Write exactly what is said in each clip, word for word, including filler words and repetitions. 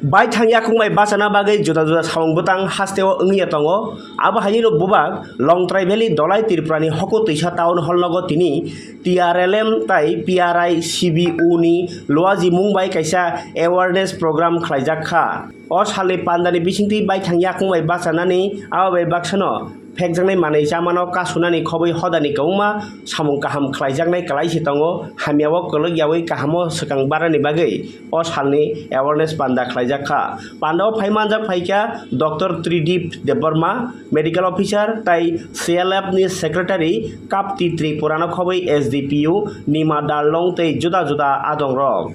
Baithang yakung bai bachana bagwi juda juda samung bwtang hasteo wngya tongo. Abo haino bubak Longtrai Valley Dolai Tripurani Hoko Twisa Town Hall nogo tini T R L M tai P R I C B U ni luaji mung bai kaisa awareness program khlaijak kha. O salni pandani bisingtwi baithang yakung bai bachanani abo bai baksano phekjaknai manwi chamano kasunani khobwi hodani kwbangma samung kaham khlaijaknai kwlai se tongo, hamyao kwlwk yaui kahamo swkang barani bagwi o salni awareness panda khlaijak kha. Pandao phai manjak phaikha Doctor Tridip Debbarma, Medical Officer, tai C L F ni Secretary Kapti Tripurano khobwi S D P U Nima Darlong tei juda juda adongrok.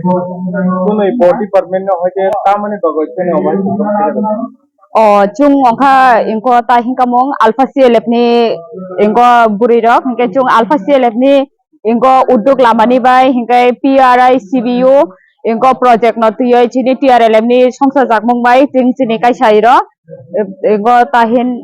Kunui bo department no hoite tamani bagwi chini obo hai. O, chwng wngkha ingko ta hinkamung Alpha C L F ni ingko bwrwi rok, hinkhe chwng Alpha C L F ni ingko udduk lamani bai, hinkhe P R I C B U ingko project no twiwi chini T R L M ni songsa jakmung bai chwng chini kaisa iro, ingko ta hin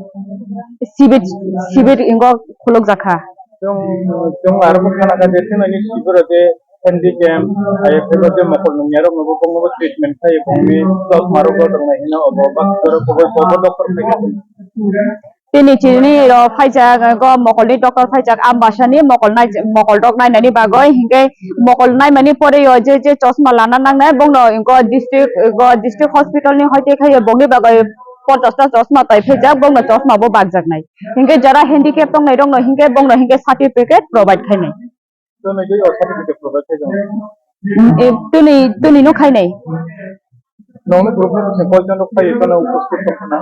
sibit, sibit ingko khuluk jakha. Chwng, chwng aro bo khana kha je chwng ani sibiro je handicap, hai phaibo je mokol nungya rok no bo bongno bo treatment khai bongni chosma rok bo tongnai hino obo bak rok bo bo doctor khai. Tini chini ro phaijak go mokolni doctor phaijak Ambasani mokol nai mokol rok nainani bagwi hinkhe mokol naimani pore o je je chosma lana nangnai bongno ingko district go district hospital ni hoite khai bongni bagwi pochash ta chosma tai phaijak bongno chosma bo bakjaknai hinkhe jara handicap tongnai rokno hinkhe bongno hinkhe certificate provide khainai. Twnwi twi o certificate provide khai tongo. E, twnwi, twnwi no khainai. Nongni group ni bwskango koijon rok phaiwi phano upasthit tongkha na?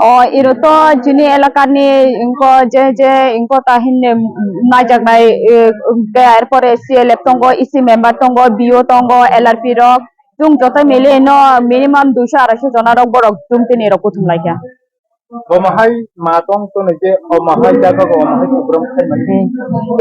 O, iro to chini elakani ingko je, je ingko ta hinne naijaknai, e, erpore C L F tongo, E C member tongo, B O tongo, L R P rok. Chwng joto mili no minimum duiso araisho jona rok borok chwng tini rok kuthum laikha. Omo hai ma tong toni je omo hai jaga o omo hai program khaimani.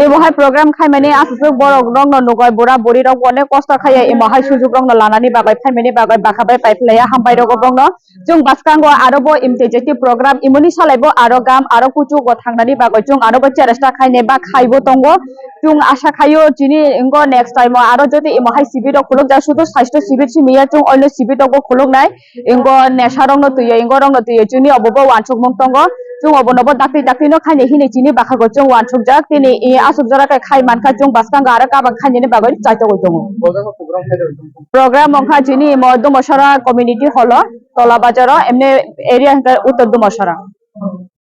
Ebo hai program khaimani aswk borok rokno nugwi bura buri rok onek kosto khaiya emo hai sujuk rokno lanani bagwi phaimani bagwi bwkha bai paiphlaiya hambai rogo bongno. Chwng bwskango aro bo M T J T program imoni salai bo aro gam aro kuchugo thangnani bagwi chwng aro bo cheresta khaine ba khaibo tongo. Chwng asa khaio chini ingo next time o aro jodi emo hai sibit rok khulukjak sudu saisto sibit simi ya chwng oino sibit rok bo khuluknai. Ingo nesha rokno twiyo, ingo rokno twiyo, chini obo bo wansukmung tongo. Chwng obono bo dakti dakti no khaini hini chini bwkhago chwng wansukjak. Tini i aswk jora khe khai mankha chwng bwskango aro kabang khainani bagwi chaitogwi tongo. Program wngkha chini imo Dumasora community hall o, Tola Bazar o, emni area hwnkhe Uttor Dumasora.